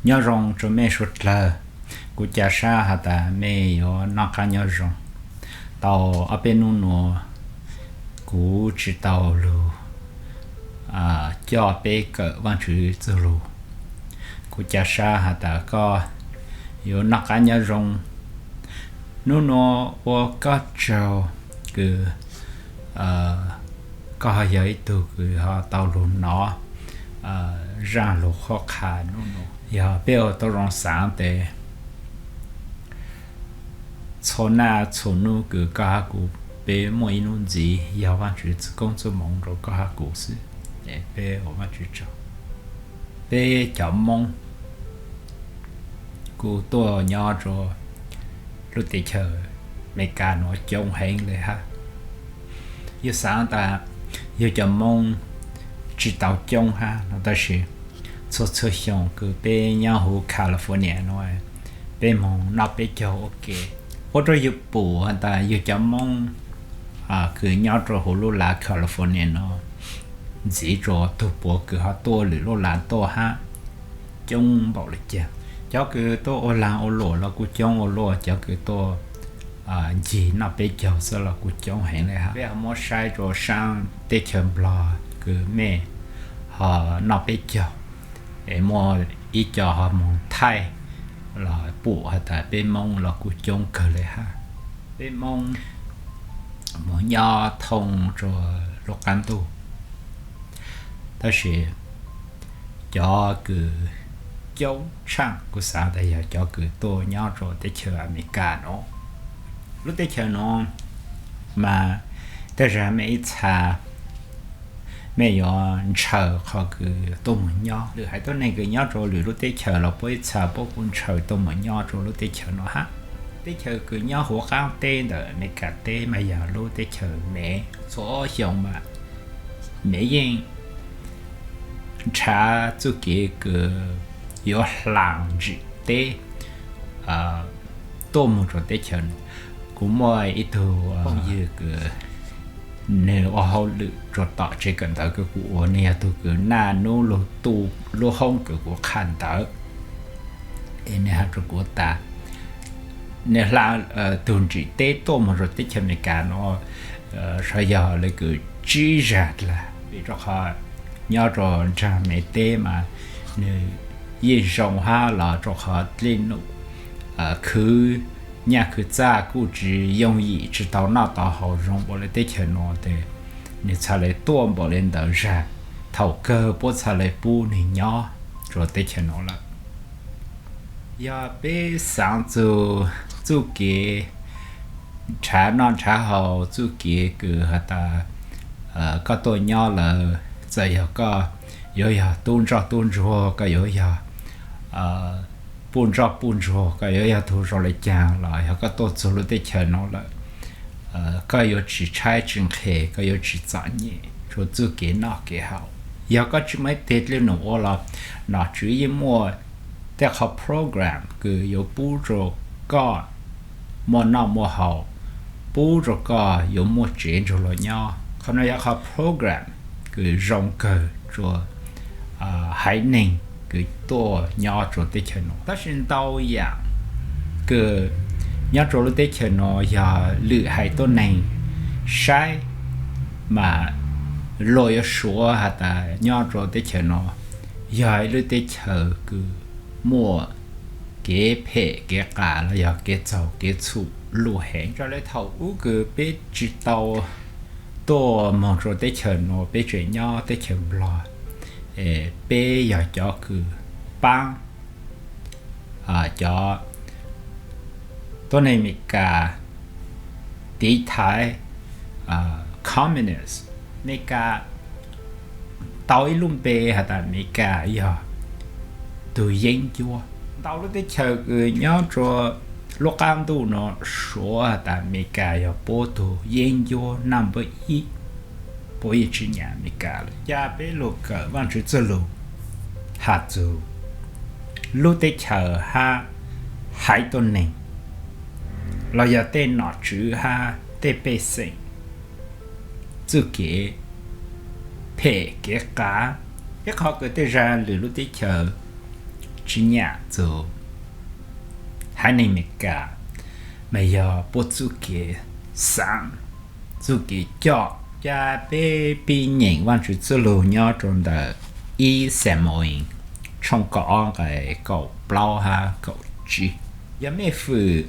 Nyob zoo rua mej suav dlawg, kuv ca sab has tas mej yuav noj qab nyob zoo. Tau ob peb nub nuav kuv tsi tau lug coj peb kawm Vaajtswv txuj lug. Kuv ca sab has tas koj yuav noj qab nyob zoo. Nub nuav ua koj tsaug kws koj ho yog ib tug kws ho tau lug nov zaaj lug qhuab qha nub nuav. Yog peb ua tau zoo xaav tes txhua naj txhua nub kws koj hab kuv peb muaj ib nub ntxiv yog Vaajtswv txuj koob txuj moov rua koj hab kuv xwb. Peb ua Vaajtswv tsaug. Peb cov Moob kuj tuaj nyob rua lub teb chaws Amelikas nuav coob heev le hab. Yug xaav tas yug cov Moob tsi tau coob hab no, tab sis txhua txhua xyoo kws peb nyob huv California nuav, peb moog noj peb caug ua ke, ua rua yug pum has tas yug cov Moob kws nyob rua huv lub lav California nuav ntxiv rua tug puav kws ho tuaj lwm lub lav tuaj hab coob npaum le caag. Cov kws tuaj ua laag ua luam los kuj coob ua luaj, cov kws tuaj ncig noj peb caug xwb los kuj coob heev le hab. Peb ho muab saib rua saab teb chaws Nplog kws mej ho noj peb caug, es muaj ib co ho moog Thaib los pum has tas peb Moob los kuj coob kawg le hab. Peb Moob moog nyob thooj rua lub qaab ntuj, tab sis cov kws coob tshaaj kuv xaav tas yog cov kws tuaj nyob rua teb chaws Amelikas nuav. Lub teb chaws nuav mas tej zag mej ib txha mej yuav ntshaw qhov kws tuaj moog nyob. Lwm haiv tuab neeg kws nyob rua lwm lub teb chaws los puab ib txha puab kuj ntshaw tuaj moog nyob rua lub teb chaws nuav hab. Teb chaws kws nyob huv qaab teb ntawm Amelikas teb mas yog lub teb chaws Mev. Txhua xyoo mas Mev yeej nrhav txuj kev kws yuav hlaa ntsim teb tuaj moog rua teb chaws nuav. Kuv muaj ib tug phooj ywg kws nwg ua hauj lwm rua tom tsev kawm ntawv kws kuv ua, nwg yog tug kws naj nub lug tu lub hoob kws kuv qha ntawv, es nwg has rua kuv tas nwg hlaa tug ntsim teb tuaj moog rua teb chaws Amelikas nuav, saib yog le kws tsib zag dlaag, vim rua qhov nyob rua nraag Mev teb mas nwg yeej zoo hab los rua qhov dlej num khwv nyaj khwv txaj kuj tsi yooj yim, tsi tau noj tau haus zoo npaum le teb chaws nuav tes nwg txhad le tuaj npaum le ntawd zag. Thaum kawg puab txhad le pub nwg nyob rua teb chaws nuav lawm. Yog peb xaav txug txuj kev nrhav noj nrhav haus, txuj kev kws has tas koj tuaj nyob lawm, txawm yog koj yuav yog tub ntsoj tub ntsuag, koj yuav yog puj ntsoj puj ntsuag, koj yuav yog tug zoo le caag los yog koj tuaj txug lub teb chaws nuav lawm, koj yuav tsi tshaib tsi nqhes, koj yuav tsi txom nyem rua txuj kev noj kev haus. Yog koj tsi muaj ib teg dlej num ua los nom tswv yeej muaj tej qhov program kws yuav pub rua koj muaj noj muaj haus, pub rua koj yuav muaj tsev nrug luas nyob. Qhov nuav yog qhov program kws zoo kawg rua haiv neeg kws tuaj nyob rua teb chaws nuav. Tab sis ntau yaam kws nyob rua lub teb chaws nuav yog lwm haiv tuab neeg saib mas luag yuav suav has tas nyob rua teb chaws nuav yog ib lub teb chaws kws muaj kev phem kev qas los yog kev txaug kev txhum luj heev. Raws le thaum ub kws peb tsi tau tuaj moog rua teb chaws nuav, peb tseem nyob teb chaws Nplog, peb yog cov kws paab cov tuab neeg Amelikas tiv thaiv communist. Amelikas tau ib lub npe has tas Amelikas yog tug yeeb ncuab. Ntau lub teb chaws kws nyob rua lub qaab ntuj nuav suav has tas Amelikas yog puab tug yeeb ncuab naj npawb ib, puab yeej tsi nyam Amelikas lawm. Ca peb lug kawm Vaajtswv txuj lug has txug lub teb chaws hab haiv tuab neeg los yog tej nom tswv hab tej pej xeem txuj kev phem kev qas. Ib qhov kws tej zag lwm lub teb chaws tsis nyam txog haiv neeg Amelikas, mas yog puab txuj kev xaav, txuj kev coj. Ca peb pib nyeem Vaajtswv txuj lug nyob rua ntawm ib Xamuyees tshooj kaum ob nqai kaum plaub hab kaum tsib. Yog mej fwm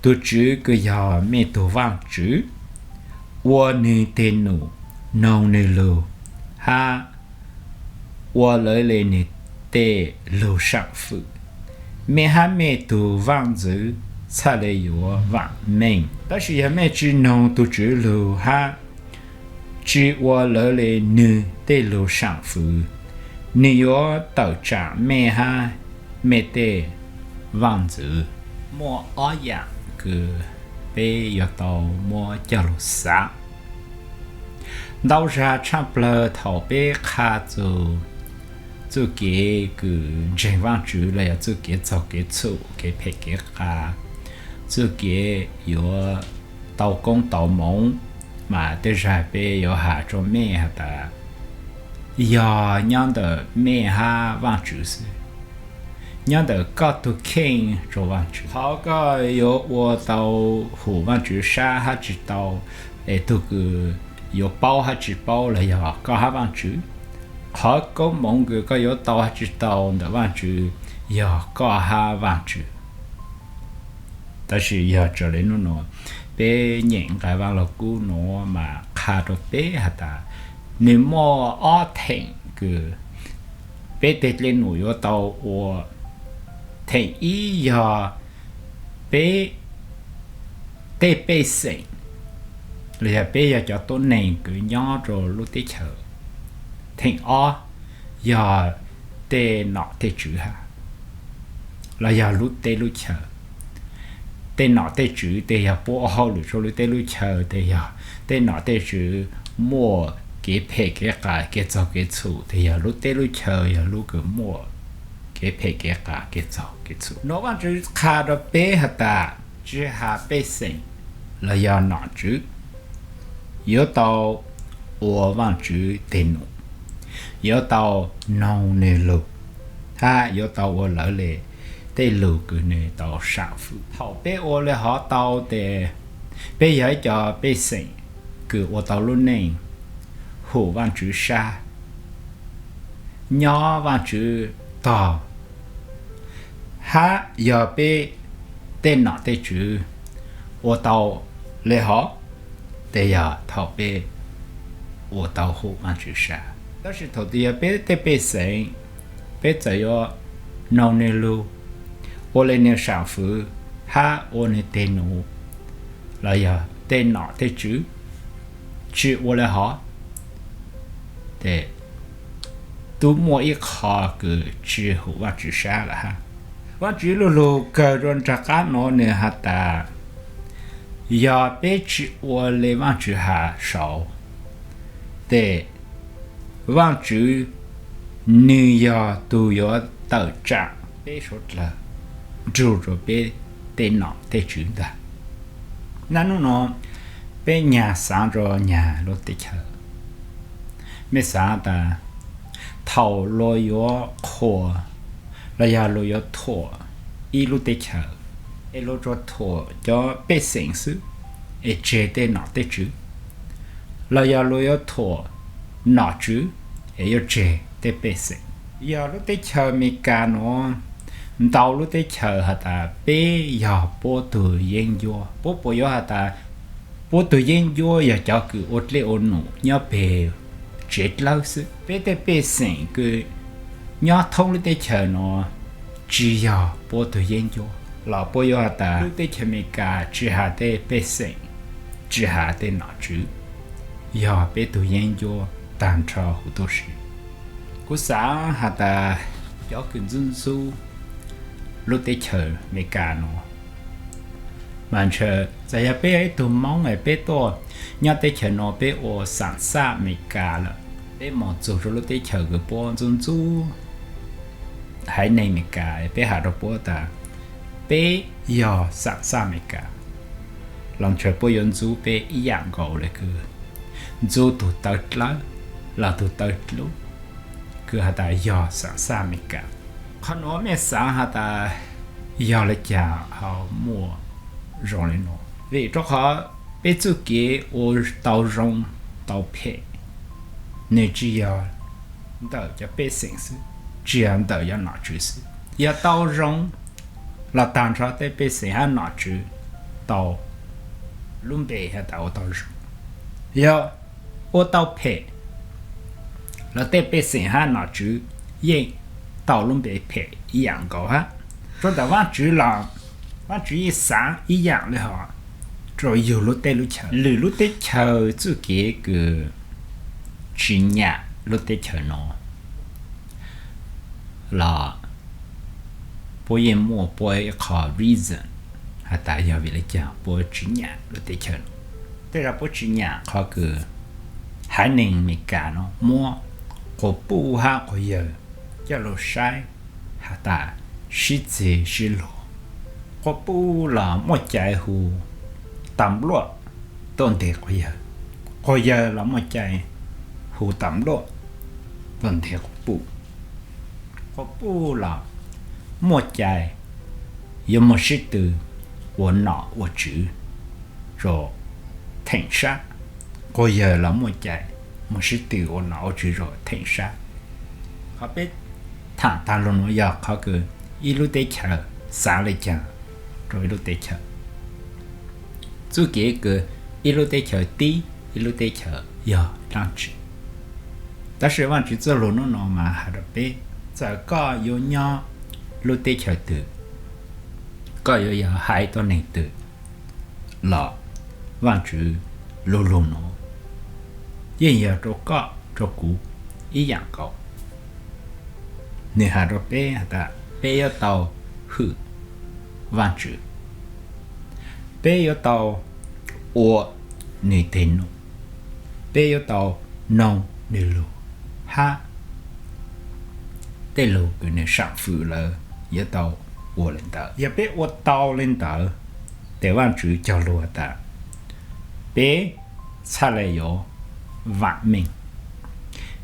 tug Tswv kws yog mej tug Vaajtswv, ua nwg teg num, noog nwg lug, hab ua lawv le nwg tej lug saam fwm, mej hab mej tug vaaj ntxwv txhaj le yuav vaam meej. Tab sis yog mej tsi noog tug Tswv lug hab tsi ua lawv le nwg tej lug saam fwm, nwg yuav tawm tsaam mej hab mej tej vaaj ntxwv. Muaj ob yaam kws peb yuav tau muab coj lug xaav. Ntau zag tshaj plawg thaum peb qha txug txuj kev kws ntseeg Vaajtswv los yog txuj kev txaug kev txhum, kev phem kev qas, txuj kev yuav tau koob tau moov, mas tej zag peb yuav has rua mej has tas yog nyob ntawm mej hab Vaajtswv xwb, nyob ntawm koj tug kheej rua Vaajtswv. Qhov koj yuav ua tau hum Vaajtswv sab hab tsi tau, es tug kws yuav paub hab tsi paub los yog koj hab Vaajtswv. Qhov koob moov kws koj yuav tau hab tsi tau ntawm Vaajtswv yog koj hab Vaajtswv. Tab sis yog raws le nub nua peb nyeem nqai Vaaj Lug Kub nuav mas qha rua peb has tas nwg muaj ob theem kws peb tej dlej num yuav tau ua. Theem ib yog peb tej pej xeem, los yog peb yog cov tuab neeg kws nyob rua lub teb chaws. Theem ob yog tej nom tej tswv hab, los yog lub teb lub chaws. Tej nom tej tswv tes yog puab ua hauj lwm rua lub teb lub chaws, tes yog tej nom tej tswv muaj kev phem kev qas kev txaug kev txhum, tes yog lub teb lub chaws yog lub kws muaj kev phem kev qas kev txaug kev txhum. Nuav Vaajtswv qha rua peb has tas tsi has pej xeem los yog nom tswv, yuav tau ua Vaajtswv teg num, yuav tau noog nwg lug, hab yuav tau ua lawv le tej lug kws nwg tau saam fwm. Thaum peb ua le hov tau tes peb yog ib co pej xeem kws ua tau lub neej hum Vaajtswv sab, nyob Vaajtswv tog. Hab yog peb tej nom tej tswv ua tau le hov, tes yog thaum peb ua tau hum Vaajtswv sab. Tab sis thaum twg yog peb tej pej xeem, peb txawm yuav noog nwg lug, ua le nwg saam fwm, hab ua nwg teg num, los yog tej nom tej tswv tsi ua le hov, tes tub muaj ib qho kws tsi hum Vaajtswv sab lawm hab. Vaajtswv lu lug kawg rua nraag qaab nuav nwg has tas yog peb tsi ua le Vaajtswv has saud, tes Vaajtswv nwg yog tug yuav tawm tsaam peb suav dlawg nrug rua peb tej nom tej tswv ntag. Naj nub nuav peb nyag xaav rua nyag lub teb chaws, mej xaav tas thaum luag yuav qhuas los yog luag yuav thuam ib lub teb chaws, es luag tsuas thuam cov pej xeem xwb, es tseg tej nom tej tswv, los yog luag yuav thuam nom tswv, es yuav tseg tej pej xeem. Yog lub teb chaws Amelikas nuav, ntau lub teb chaws has tas peb yog puab tug yeeb ncuab. Puab puas yuav has tas puab tug yeeb ncuab yog cov kws ua dlej ua num nyob peg tsev dlawb xwb? Peb tej pej xeem kws nyob thoob lub teb chaws nuav tsi yog puab tug yeeb ncuab los puab yuav has tas lub teb chaws Amelikas tsi has tej pej xeem, tsi has tej nom tswv, yog peb tug yeeb ncuab taag nrho huv tub si. Kuv xaav has tas cov kws ntxub ntxub lub teb chaws Amelikas nuav, mas ntshe txawm yog peb yog ib tug Moob es peb tuaj nyob teb chaws nuav peb ua xaam xaj Amelikas lawm, peb moog txug rua lub teb chaws kws puab ntxub ntxub haiv neeg Amelikas, peb has rua puab tas peb yog xaam xaj Amelikas, los ntshe puab yuav ntxub peb ib yaam nkaus le kws ntxub tug taw dlawb los tug taw dlub kws has tas yog xaam xaj Amelikas. Qhov nuav mej xaav has tas yog le caag ho muaj zoo le nuav? Vim rua qhov peb txuj kev ua tau zoo tau phem, nwg tsi yog ntawm cov pej xeem xwb, tsi yog ntawm cov nom tswv xwb. Yog tau zoo los taag nrho tej pej xeem hab nom tswv tau lub npe has tas ua tau zoo. Yog ua tau phem los tej pej xeem hab nom tswv yeej tau lub npe phem ib yaam nkaus hab. Rua ntawm Vaajtswv los Vaajtswv yeej xaav ib yaam le hov rua yug lub teb lub chaw. Lwm lub teb chaws txuj kev kws tsi nyam lub teb chaws nuav los puab yeej muaj puab ib qho reason has tas yog vim le caag puab tsi nyam lub teb chaws nuav. Tej zag puab tsi nyam qhov kws haiv neeg Amelikas nuav muab quas puj hab quas yawg coj lug saib has tas sib txig sib luag. Quas puj los muaj cai hu tas npluaj tuaj nteg quas yawg, quas yawg los muaj cai hu tas npluaj tuaj nteg quas puj. Quas puj los muaj cai yuav moog sib tw ua nom ua tswv rua theem sab, quas yawg los muaj cai moog sib tw ua nom ua tswv rua theem sab. Qhov peb thaam taag lug nuav yog qhov kws ib lub teb chaws xaav le caag rua ib lub teb chaws. Txuj kev kws ib lub teb chaws tib ib lub teb chaws yog dlaab tsi? Tab sis Vaajtswv txuj lug nub nua mas has rua peb, txawm koj yuav nyob lub teb chaws twg, koj yuav yog haiv tuab neeg twg los Vaajtswv lu lug nuav yeej yog rua koj rua kuv ib yaam nkaus. Nwg has rua peb has tas peb yuav tau hwm Vaajtswv, peb yuav tau ua nwg teg num, peb yuav tau noog nwg lug hab tej lug kws nwg saam fwm lawm yuav tau ua le ntawd. Yog peb ua tau le ntawd, tes Vaajtswv cog lug has tas peb txhaj le yuav vaam meej,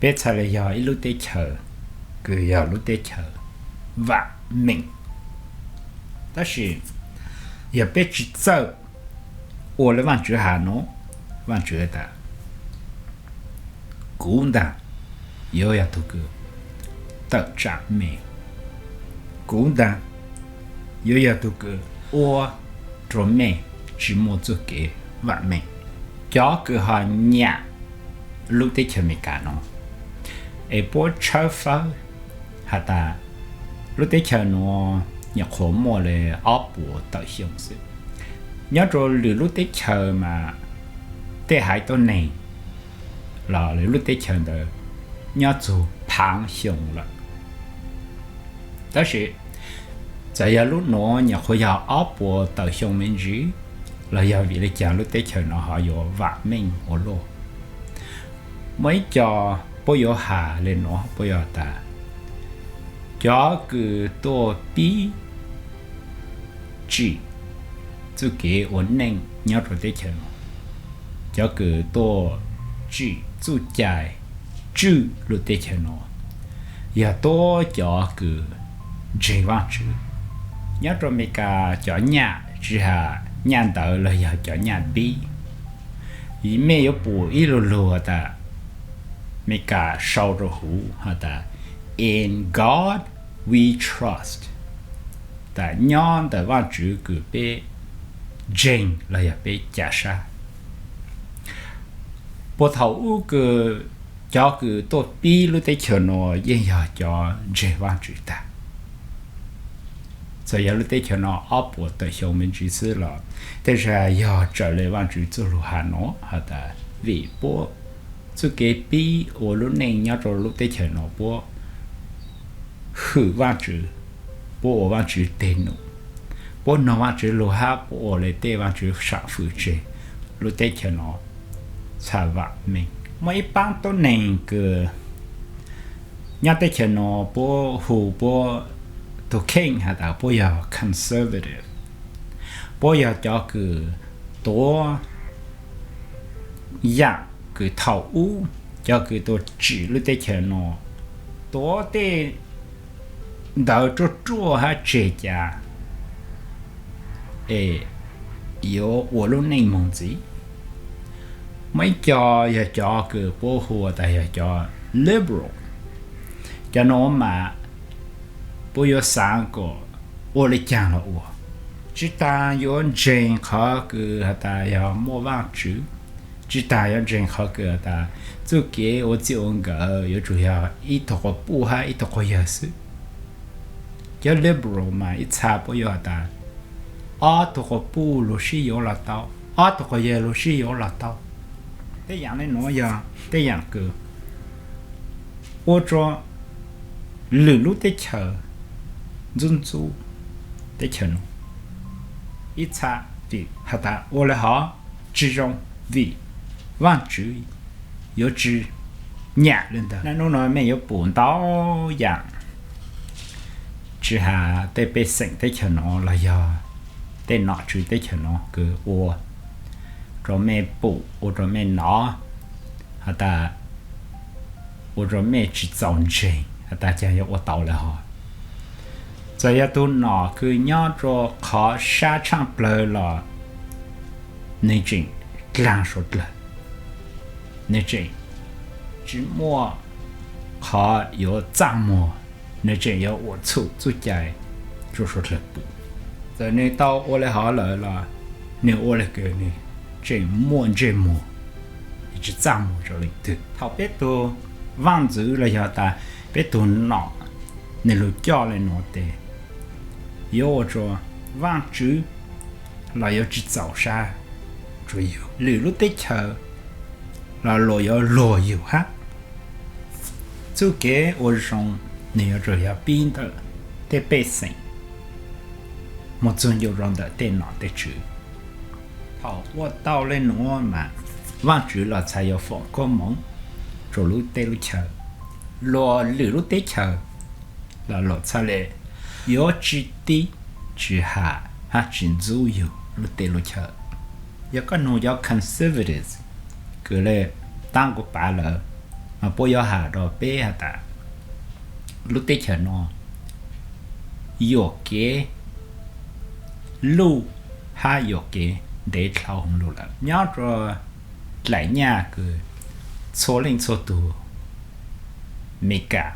peb txhaj le yog ib lub teb chaws kws yog lub teb chaws vaam meej. Tab sis yog peb tsi txawj ua le Vaajtswv has nuav, Vaajtswv tas kuv ntaag yuav yog tug kws tawm tsaam mej, kuv ntaag yuav yog tug kws ua rua mej tsi muaj txuj kev vaam meej. Cov kws ho nyam lub teb chaws Amelikas nuav es puab tshawb fawb has tas lub teb chaws nuav nyuam qhuav muaj le ob puas tawm xyoo xwb. Nyob rua lwm lub teb chaws mas tej haiv tuab neeg los lwm lub teb chaws ntawd nyob txug phaav xyoo lawm. Tab sis txawm yog lub nuav nyuam qhuav yog ob puas tawm xyoo me ntsis los yog vim le caag lub teb chaws nuav ho yuav vaam meej ua luaj? Muaj ib co puab yuav has le nuav, puab yuav tas cov kws tuaj pib tsim txuj kev ua neej nyob rua teb chaws nuav, cov kws tuaj tsim txuj cai tswj lub teb chaws nuav yog tuab cov kws ntseeg Vaajtswv. Nyob rua Amelikas cov nyaj tsi has nyaj ntawv los yog cov nyaj pib, mej yuav pum ib lu lug has tas, Amelikas sau rua huv has tas In God we trust, tas nyob ntawm Vaajtswv kws peb ntseeg los yog peb ca sab. Puag thaum ub kws cov kws tuaj pib lub teb chaws nuav yeej yog cov ntseeg Vaajtswv tag. Txawm yog lub teb chaws nuav ob puas tawm xyoo me ntsis xwb los tej zag yog raws le Vaajtswv txuj lug has nuav has tas vim puab txuj kev pib ua lub neej nyob rua lub teb chaws nuav puab hwm Vaajtswv, puab ua Vaajtswv teg num, puab noog Vaajtswv lug hab puab ua le tej Vaajtswv saam fwm tseg, lub teb chaws nuav txhaj vaam meej. Muaj ib paab tuab neeg kws nyob teb chaws nuav puab hu puab tug kheej has tas puab yog conservative, puab yog cov kws tuav yaam kws thaum ub cov kws tuaj tsim lub teb chaws nuav tuav tej ntawv ruaj ruaj hab tseg ca es yuav ua lub neej moog ntxiv. Muaj ib co yog cov kws puab hu tas yog cov liberal. Cov nuav mas puab yuav xaav kom ua le caag los ua, tsi taag yuav ntseeg qhov kws has tas yog muaj Vaajtswv, tsi taag yuav ntseeg qhov kws has tas txuj kev ua txij ua nkawm yuav tsum yog ib tug quas puj hab ib tug quas yawg xwb. Cov liberal mas ib txha puab yuav has tas ob tug quas puj lug sib yuav los tau, ob tug quas yawg lug sib yuav los tau. Tej yaam le nuav yog tej yaam kws ua rua lwm lub teb chaws ntxub ntxub teb chaws nuav. Ib txha vim has tas ua le hov tsi zoo, vim Vaajtswv yuav tsi nyam le ntawd. Nub nuav mej yuav pum ntau yaam, tsi has tej pej xeem teb chaws nuav los yog tej nom tswv teb chaws nuav kws ua rua mej pum, ua rua mej nov, has tas ua rua mej tsi txaus ntseeg has tas caag yuav ua tau le hov. Txawm yog tug nom kws nyob rua qhov sab tshaaj plawg los nwg tseem dlaag suav dlawg, nwg tseem tsi muaj qhov yuav txaj muag, nwg tseem yuav ua txhum txuj cai rua suav dlawg pum. Txawm nwg tau ua le hov lawm los nwg ua le kws nwg tseem muaj ntsej muag, nwg tsi txaj muag rua leej twg. Thaum peb tug vaaj ntxwv los yog tas peb tug nom nwg lug coj le nuav tes, yuav ua rua Vaajtswv los yuav tsi txaus sab rua yug, lwm lub teb chaws los luas yuav luag yug hab. Txuj kev ua zoo nwg yuav tsum yog pib ntawm tej pej xeem moog txug ncu rua ntawm tej nom tej tswv. Thaum ua tau le nuav mas Vaajtswv los txhad yuav foom koob moov rua lub teb lub chaws. Luas lwm lub teb chaws los luas txhad le yuav tsi tib, tsi has hab tsi ntxub yug lub teb lub chaws. Yog koj nug cov conservatives kws le taab kuv pav lawm, mas puab yuav has rua peb has tas lub teb chaws nuav yuam kev luj hab yuam kev ntev dlhau heev lug lawm. Nyob rua dlaim nyaj kws txhua leej txhua tug Meskas,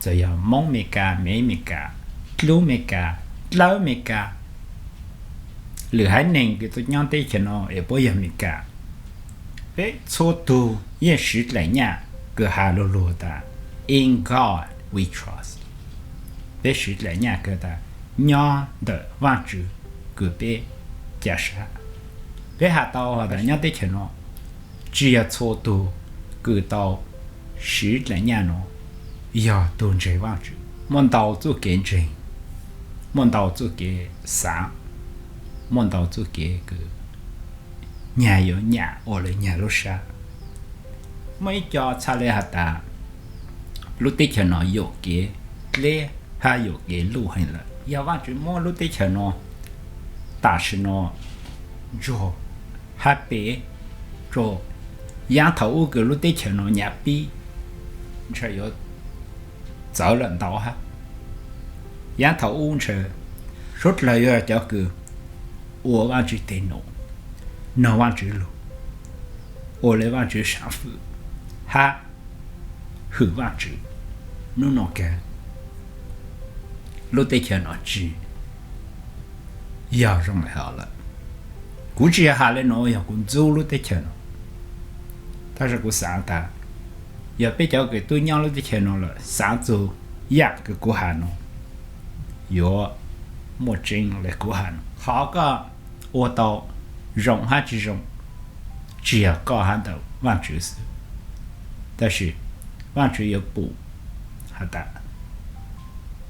txawm yog Moob Meskas, Mev Meskas, Dlub Meskas, Dlawb Meskas, lwm haiv neeg kws tuaj nyob teb chaws nuav es puab yog Meskas, peb txhua tug yeej siv dlaim nyaj kws has lug lug tas In God we trust. Peb siv dlaim nyaj kws tas nyob ntawm Vaajtswv kws peb ca sab. Peb has tau has tas nyob teb chaws nuav tsi yog txhua tug kws tau siv dlaim nyaj nuav yog tug ntseeg Vaajtswv. Muaj ntau txuj kev ntseeg, muaj ntau txuj kev xaav, muaj ntau txuj kev kws nyag yuav nyam ua le nyag lub sab. Muaj ib co txhad le has tas lub teb chaws nuav yuam kev dleb hab yuam kev luj heev lawm. Yog Vaajtswv muab lub teb chaws nuav tam sim nuav ntsuag hab pem rua, yaav thaum ub kws lub teb chaws nuav nyam pib ntshe yuav txawv lawm ntau hab. Yaav thaum ub ntshe suav dlawg yuav yog cov kws ua Vaajtswv teg num, noog Vaajtswv lug, ua le Vaajtswv saam fwm hab hwm Vaajtswv. Nub nua kag lub teb chaws nuav tsi yog zoo le hov lawm. Kuv tsi yog has le nuav yog kuv ntxub lub teb chaws nuav, tab sis kuv xaav tas yog peb cov kws tub nyob lub teb chaws nuav lawm xaav txug yaam kws kuv has nuav, yuav muaj tseeb le kuv has nuav. Qhov koj ua tau zoo hab tsi zoo tsi yog koj hab ntawm Vaajtswv xwb, tab sis Vaajtswv yuav pum has tas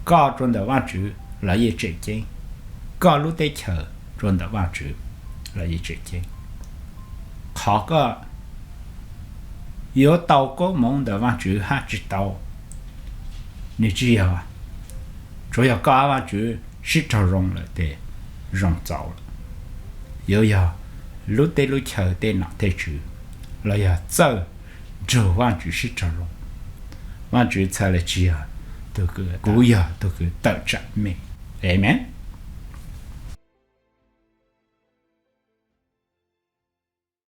koj rua ntawm Vaajtswv los yeej tseem ceeb, koj lub teb chaws rua ntawm Vaajtswv los yeej tseem ceeb. Qhov koj yuav tau koob moov ntawm Vaajtswv hab tsi tau, nws tsi yog tsuav yog koj hab Vaajtswv sib raug zoo lawm tes zoo txaus lawm. Yuav yog lub teb lub chaws tej nom tej tswv los yog txawj nrug Vaajtswv sib raug zoo. Vaajtswv txhad le tsi yog kuv yog tug kws tawm tsam mej. Amen.